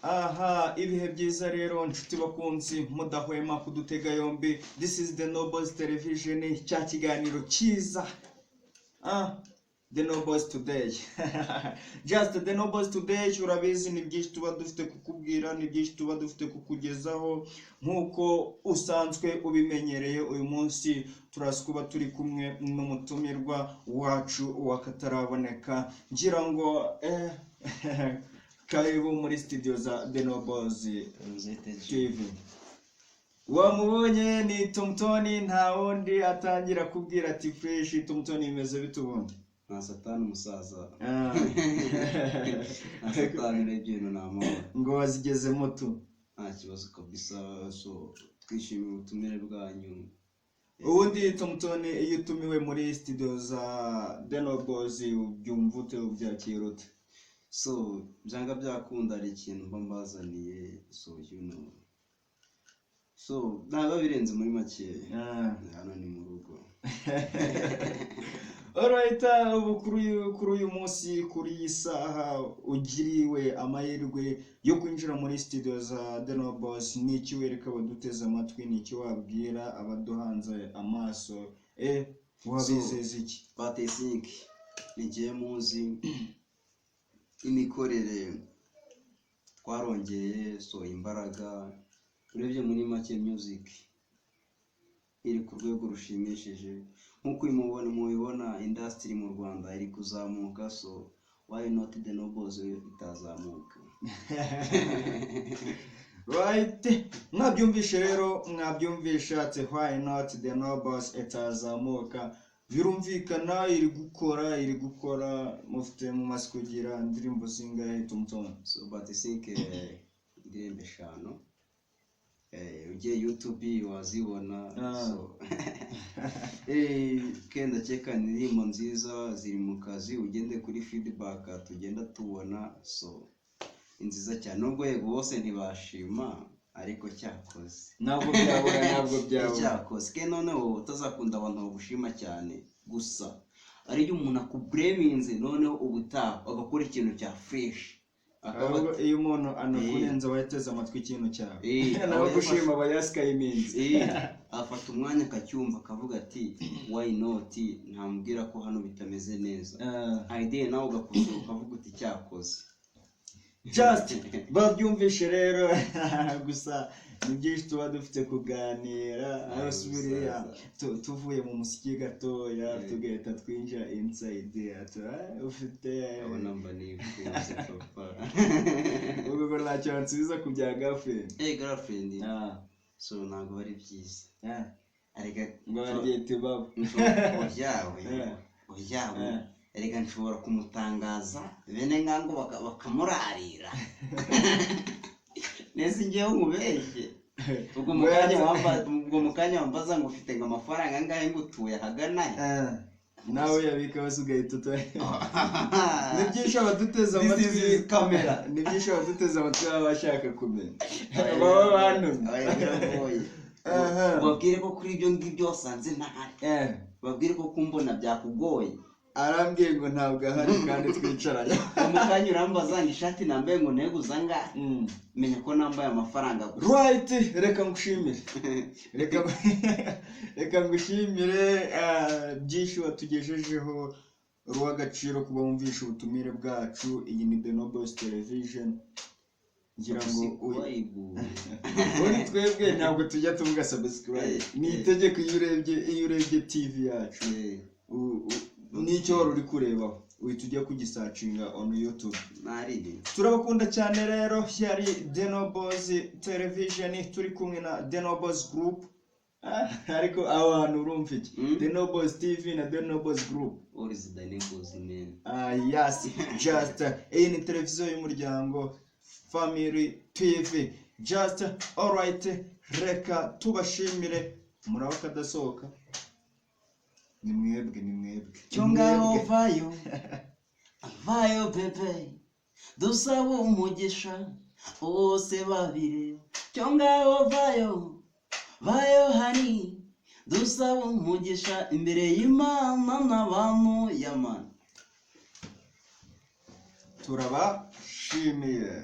Aha, ibihe byiza rero, nshuti bakunzi mudahwema kudutega yombi. This is The Nobles Television, cya kiganiro cyiza, The Nobles Today, just The Nobles Today. Urabizi, ni byinshi tuba dufite kukubwira, ni byinshi tuba dufite kukugezaho nk'uko usanzwe ubimenyereye. Uyu munsi turaza kuba turi kumwe n'umutumirwa wacu wakataraboneka. Ngira ngo karibu muri studio za The Nobles TV. Wamubonye, ni Tumutoni, nta wundi. Atangira kubwira ati: "Fresh." Tumutoni, bimeze bite ubundi? Nta satani, umusaza. Nta satani, urebye ibintu ni amahoro. Ngo wazigezemo tu? Nta kibazo kabisa. So twishimiye ubutumire bwanyu. Ubundi Tumutoni, iyo utumiwe muri studio za The Nobles ubyumva ute, ubyakira ute? So byanga byakunda hari ikintu mba mbazaniye, so you know, so ntabwo birenze muri make. Hano ni mu rugo. Alright, ubu kuri uyu munsi, kuri iyi saha, ugiriwe amahirwe yo kwinjira muri studio za The Nobles, ni iki wereka abaduteze amatwi? Ni iki wabwira abaduhanze amaso? Wabizeza iki? Batesink nigiye muzi imikorere twarongeye, so imbaraga. Urebye muri make, music iri ku rwego rushimishije nk'uko mubibona. Industry mu Rwanda iri kuzamuka, so why not The Nobles itazamuka? Right, mwabyumvishe rero, mwabyumvishe ati: "Why not The Nobles itazamuka?" Birumvikana, iri gukora, iri gukora. Mufite mu maze kugira indirimbo zingahe, Tumutoni? So but I think indirimbo 5. Ugiye YouTube wazibona. So kenda keka ni indirimbo nziza ziri mu kazi, ugende kuri feedback tugenda tubona, so ni nziza cyane. Nubwo yego bose ntibashima, ariko cyakoze. Ntabwo byabura, ntabwo byabura. Cyakoze ke noneho utazakunda abantu bagushima cyane gusa, ariyo umuntu akubureminze, noneho ubutaha agakora ikintu cya fresh akaba Ahubwo iyo umuntu anakunenze aba yateze amatwi ikintu cyawe. Nawe aba gushima aba yasikaye iminsi. Afata umwanya akacyumva, akavuga ati: "Why not?" Ntamubwira ko hano bitameze neza. Idea nawe ugakosora, ukavuga uti: "Cyakoze." Just babyumvishe rero. Gusa ni byinshi tuba dufite kuganira. Aho buriya tuvuye mu musiki gatoya, tugahita twinjira inside ati, ufite Abona mba nifuza papa. Ubwo ngo ntacyo wansubiza ku bya girlfriend? Girlfriend, so ntabwo ari byiza. Arega Ngo baryite babo. Oyawe. Oyawe. Erega nshobora kumutangaza, bene ngango bakamurarira neza. Ngewe nkubeshye, ubwo mu kanya wambaza ngo ufite ngo amafaranga angahe, ngo utuye ahagana he? Nawe yabika wese ugahita uta. Ni byinshi abaduteze This amatwi is camera. Ni byinshi abaduteze amatwi baba bashaka kumenya, baba bantumye. Oya, biragoye. Ubabwire ko kuri ibyo ngibyo wasanze ntahari. Babwire ko kumbona byakugoye. Arambwiye ngo ntabwo ahari kandi twicaranye. Mu kanya urambaza ngo ishati nambaye ngo neguza angahe? Menya ko nambaye amafaranga gusa. Right, reka ngushimire, reka ngushimire byinshi watugejejeho. Ruw'agaciro kuba wumvisha ubutumire bwacu. Iyi ni The Nobles Television. Ngira ngo Subscribe. Muri twebwe ntabwo tujya tuvuga subscribe, ni itegeko. Iyo urebye TV yacu, n'icyo wari uri kurebaho uhita ujya kugisearchinga on YouTube. Naribi. Turabakunda cyane rero. Yari The Nobles Television, turi kumwe na The Nobles Group. Ariko aho hantu urumva iki? The Nobles TV na The Nobles Group. All is the Nobles, man. Yes, just iyi ni televiziyo y'umuryango, Family TV. Just alright, reka tubashimire. Muraba kadasohoka, ni mwebwe, ni mwebwe. Cyo ngaho. Mwebwe. Vayo, vayo bebe, dusaba umugisha bose babiri. Cyo ngaho vayo, vayo hani, dusaba umugisha imbere y'Imana n'abantu yamana. Turabashimiye.